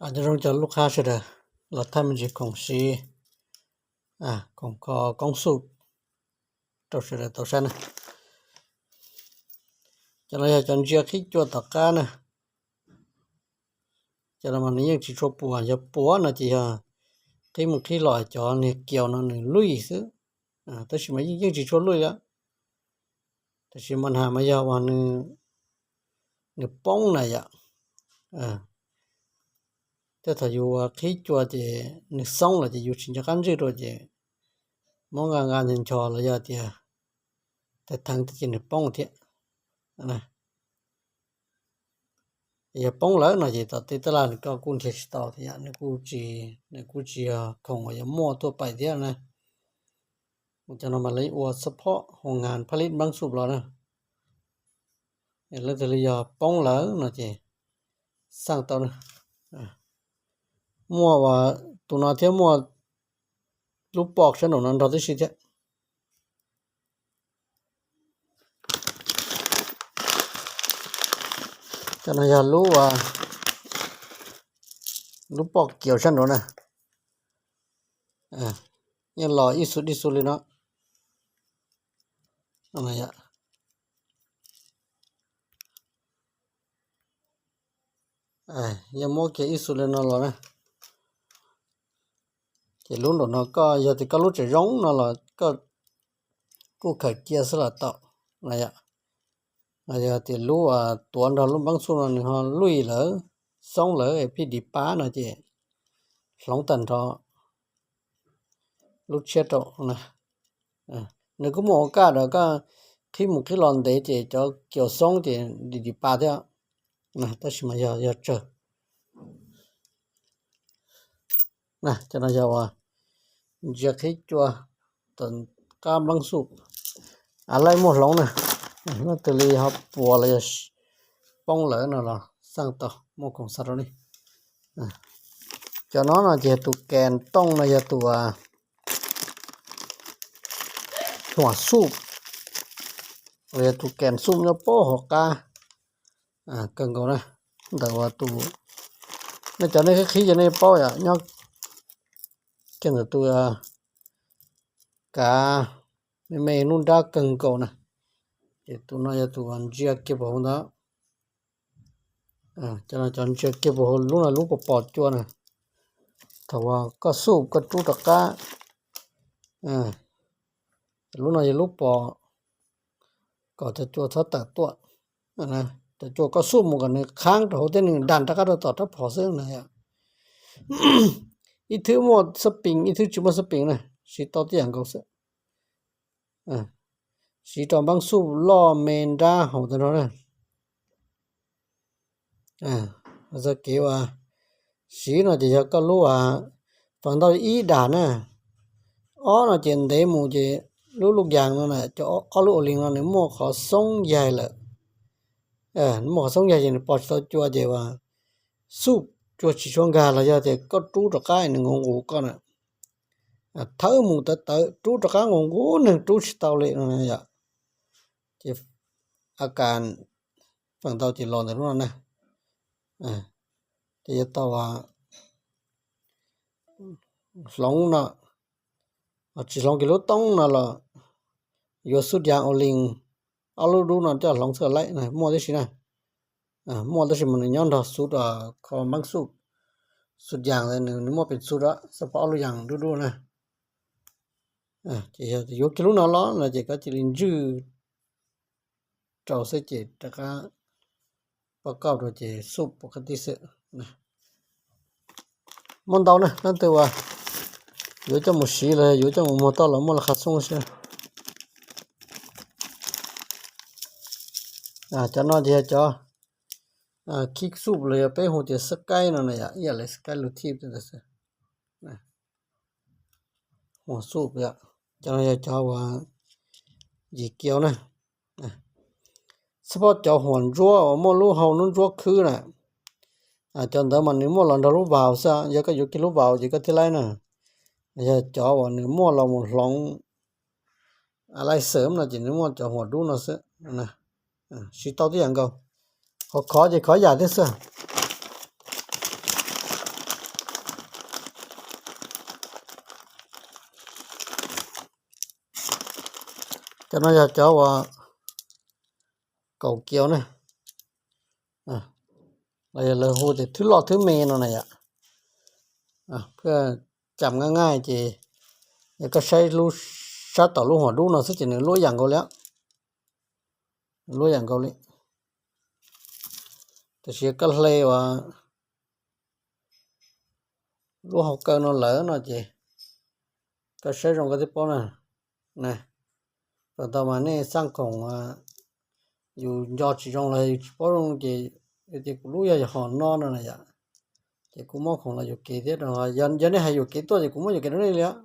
Nyob zoo cov lub qab sawv daws, los thaij me ntsis khoom siv, khoom kho koob xuj rau sawv daws tau saib na. Cov no yog cov ntsia qhib cua tom qab na. Cov no mas nws yeej tsis tshua puas, yog puas no ces yog qhib mus qhib los cov niag kiaus no nws luij xwb, tab sis mas yeej tsis tshua luij li. Tab sis mas nws mas yog uas nws poob na yom. Tej thaum yus qhib cua ces nws xoob lawm ces yus tsis nco qab ntswj dua ces muab nqa nqa nchos nchos los yog tias theev theev ces nws poob thiab. Yog poob lawm no ces tom tej taj laj nws koj kuj nrhiav tsis tau thiab, nws kuj tsis, nws kuj tsis yog khoom uas yuav muaj tuaj pais thiab na. Cov no mas lawv ua support hoo ngas phaj lib npab xuj los na. Leej twg li yog poob lawm no ces xaj tau na. Muaj uas tus no thiab muaj lub poj sab nraum no nrog tib si thiab. Cov no yog lub, lub poj kiaus sab nraud na. Yeej los ib xu ib xu li no. Yeej muab kiag ib xu li no los na. Ces lub nraum no koj yog tias koj lub tseem zoo no los koj kuj khaws cia xwb los tau na yom. Yog tias lub tuav nrog lub npab xuj no nws ho luij lawm, xoob lawm, phij dim pab no ces hloov tag nrho lub tshiab rau na. Nws kuj muaj ua kaj rau koj qhib mus qhib los ntev ces cov kiaus xoob ces dim dim pa thiab. Tab sis mas yog, yog tsawg. Cov no yog uas ntsia qhib cua tom qab npab xuj, a laij muaj hloov na. Leej twg li ho puas los yog poob lawm no los xaj tau, muaj khoom xaj rau nej. Cov no no ces tus kas tooj no yog tus huam xuj, los yog tus kas xuj nyob pab hauv qab kawg nkaus na. Ntawm uas tus, nej cov nej qhib qhib ces nej paub yom, nyob kiag ntawm tus kav me me nruab nrab kawg nkaus na. Ces tus no yog tus ntsia kiag puag hauv ntawd. Cov no cov ntsia kiag puag hauv lub no lub pos pos cua na. Thaum uas koj xuj koj rub rov qab, lub no yog lub pos kom cov cua txhob tawm tuaj. Cov cua koj xuj mus kom nws qhaab rau hauv thiab nws das rov qab rau tom rab phom xwb na yom. Ib thwb muaj xab pees, ib thwb tsis muaj xab pees na, siv tau tib yam nkaus xwb. Siv rau npab xuj loj me nrab hauv tag nrho na. Txoj kev uas siv no ces yog koj lub, feem ntau ib das na, ob no ces ntev mus ces lub lub yas no na, cov ob lub ua li no nws muaj qhov xoob yaig lawm. Nws muaj qhov xoob yaig ces nws pos tsis tau cua ces uas xuj cua tsis tshua nkag los yog tias koj rub rov qab nws nqus nqus koj na. Thawb mus tawv tawv rub rov qab nqus nqus neeg rub tsis tau li no yom. Ces a kas feem ntau ces los ntawm lub no na. Ces yuav tau hloov no, tsis hloov kiag lub toob no los yuav xuj yas ua li ob lub dub no coj hloov xwb laij, muaj tib si na. Muaj tab sis mas nws nyob nrog xuj kho npab xuj, xuj yas nws muaj pees xuj xab phob ob lub yas dub dub na. Ces yog yuav kiag lub no los no ces koj cia li ntswj rau xwb ces rov qab pab kauj rau ces xuj pom qab tib xwb. Muaj ntau na, leej twg uas yuav coj mus siv los yuav coj mus muag toj los muaj laj qha xoob xwb. Cov no ces yog cov khib xuj los yog peb hu tias xab kaib no na yom, ib yam li xab kaib lus thij xwb. Huam xuj yom, cov no yog cov uas yim kiaus na. Xab phob cov huam ntsuab uas muaj lub hau lub ntsuab khwb na, cov ntawd mas nws muaj los nrog lub vaus xwb, yog koj yuav kiag lub vaus ces koj thiaj laib na. Yog cov uas nws muaj los mus hloov laij xwm no ces nws muaj cov huam dub no xwb. Siv tau tib yam nkaus, qhov khov ces khov yam thiab xwb. Cov no yog cov uas kaum kiaus na, los yog lawv hu tias thwb loj thwb me no na yom. Phaj cam nqaij nqaij ces yog koj saib lub sab tom lub huam dub no xwb ces nws luaj yam nkaus li, luaj yam nkaus li. Tab sis yog koj hle uas lub hauv kaw no lawm no ces koj saib zoo koj thiaj paub na. Puas tau mas nej xaj khoom yus nco tsis zoo los yus tsis paub zoo ces tias kuv lub yog hom no no na yom, ces kuv muab khoom los yuam kev thiab. Yog nej hais yuam kev tuaj ces kuv muab yuam kev rau nej li yom.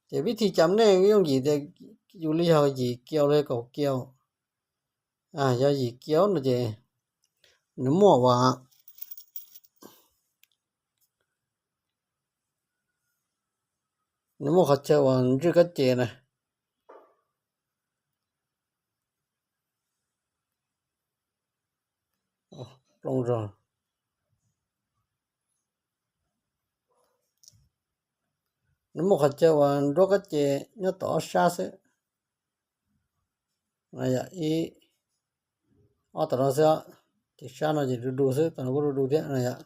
Ces vib thi cam nej yooj yim tias yus li yog yim kiaus los yog kaum kiaus. Yog yim kiaus no ces nws muaj uas nws muaj qhov chaw uas ntswj kab ces na. Plooj zog. Nws muaj qhov chaw uas nruab kab ces nyob tom ob sab xwb. Ib, ob tom no xwb, ces sab no ces du du xwb, tom no kuj du du thiab na yom.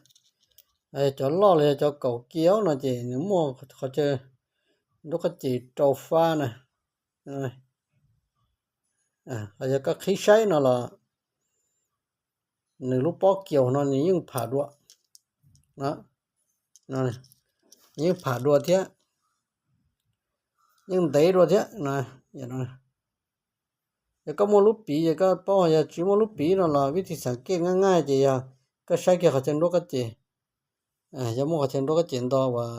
Cov loj los yog cov kaum kiaus no ces nws muaj qhov chaw nruab kab ces rau fab na. Yog koj qhib saib no los nws lub pob kiaus no nws yeej pham dua, yeej pham dua thiab, yeej ntev dua thiab. Yog koj muaj lub piv ces koj paub, yog tsis muaj lub piv no los vib thi xav kej nqaij nqaij ces yog koj saib kiag qhov chaw nruab kab ces, yog muaj qhov chaw nruab kab ces nto uas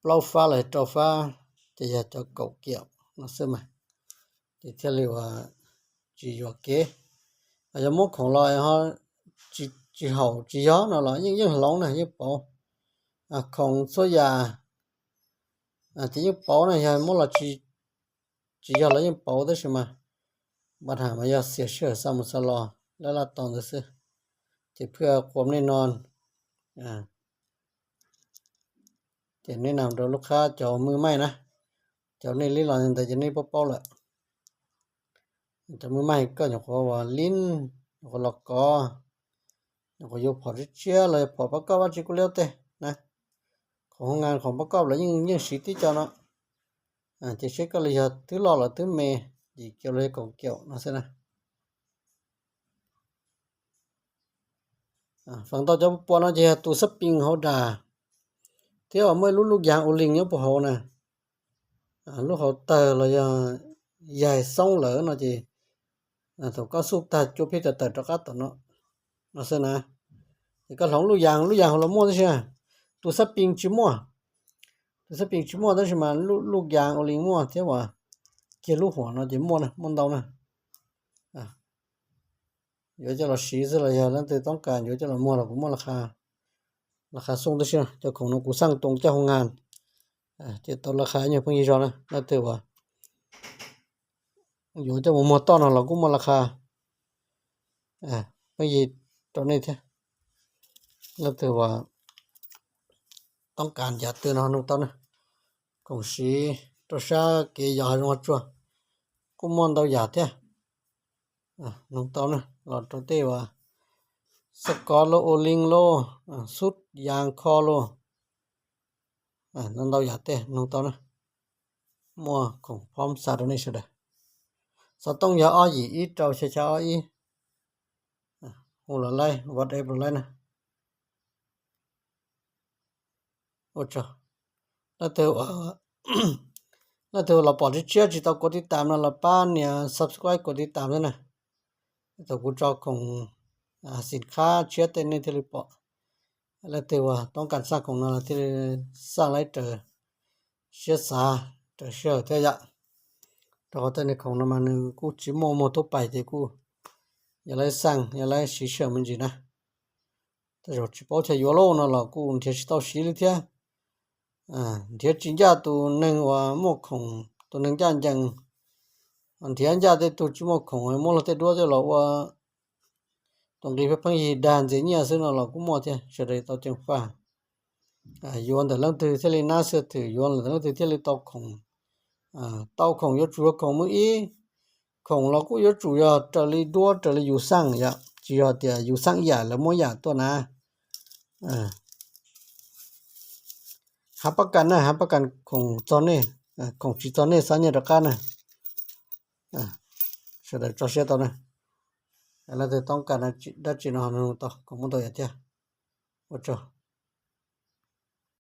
plaub fab los rau fab ces yog cov kaum kiaus no xwb mas, ces thiaj li uas tsis yuam kev. Yog muab khoom los tsis haum tsis yog no los yeej yeej hloov na, yeej pauv. Khoom txhua yam ces yeej pauv na, yog muab los tsis yog los yeej pauv tab sis mas npa ham mas yog xiam sij hawm xa mus xa los laj laj tos ntawd xwb. Ces phaj quam nej no ces nej nam rau lub qhab cov mws maij na, cov nej lib los ntawd ces nej paub paub lawm. Cov mws maij koj nyuam qhuav ua lib, nyuam qhuav los kov, nyuam qhuav yuav phom tshiab tshiab los yog phom pab koj vaj tsi kuj liab tej na. Khoom hoo nkas khoom pab koj los yeej yeej siv tib co no, ces seb koj li yog twb loj los twb me, yim kiaus los yog kaum kiaus no xwb na. Feem ntau cov pua no ces yog tus xab pees hauv das, thiab uas muaj ib lub lub yas ua li nyob puag hauv na. Lub hauv tawg los yog yaig xoob lawm no ces thaum koj xuj tag cua pheej tawm tawm rov qab tom no, no xwb na. Ces koj hloov lub yas, lub yas hauv los muaj tab sis tus xab pees tsis muaj. Tus xab pees tsis muaj tab sis mas lub yas ua li muaj thiab uas kiag lub huam no ces muaj na, muaj ntau na. Yuav coj los siv xwb los yog leej twg toob kas yuav coj los muag los kuv muaj laj qha xoo tib si. Cov khoom no kuv xaj tua coj hoo nkas, ces tau laj qha ib nyuag pheej yig zog na. Leej twg uas yuav coj mus muag toj no los kuj muaj laj qha pheej yig rau nej thiab. Leej twg uas toob kas yam twg no nug tau na. Khoom siv rau sab kev yos hav zoov hav tsuag kuj muaj ntau yam thiab. Nug tau na, los rau tej uas xab kov lauj, ua li lauj, xub yas kho lauj, ntau ntau yam tej nug tau na. Muaj khoom phob xa rau nej sawv daws. Xov tooj yog ob yim ib rau xya xya ob ib. Hu los laij, WhatsApp los laij na. Ua tsaug. Leej twg, leej twg los pom tshiab tshiab tsis tau kuv tiv tam no los pab nias subscribe kuv tiv tam xwb na. Thaum kuv tso khoom, xin khab tshiab tej nej thiaj li pom. Leej twg uas toob kas xaj khoom no los thiaj li xaj laib raws siab xav, raws sij hawm thiab yom. Rau qhov tej niag khoom no mas nws kuj tsis muaj muag tub pais ces kuj yog laib xaj yog laib siv sij hawm me ntsis na. Tej zaum tsis paub chaw yuav lauj no los kuj nrhiav tsis tau siv li thiab. Nrhiav tsis ncaj tus neeg uas muaj khoom, tus neeg ncaj ncees, nrhiav ncaj tej tug tsis muaj khoom muab luag tej duab coj los ua tus nqi pheej yig dag ntxias nyiaj xwb no los kuj muaj thiab, sawv daws tau ceev faj. Yuav ntawm leej twg thiaj li nab xwm thwm, yuav ntawm leej twg thiaj li tau khoom, Tau khoom yuav tsum yog khoom muaj ib, khoom los kuj yuav tsum yog raws li duab raws li yus xaj yom, tsis yog tias yus xaj ib yam lawv muab yam tuaj na. Hav pab kas na, hav pab kas khoom txog nej, khoom tsis txog nej xa nyiaj rov qab na. Sawv daws tso siab tau na. Leej twg toob kas dab tsi no nug tau, kuv muab tau yam thiab. Ua tsaug.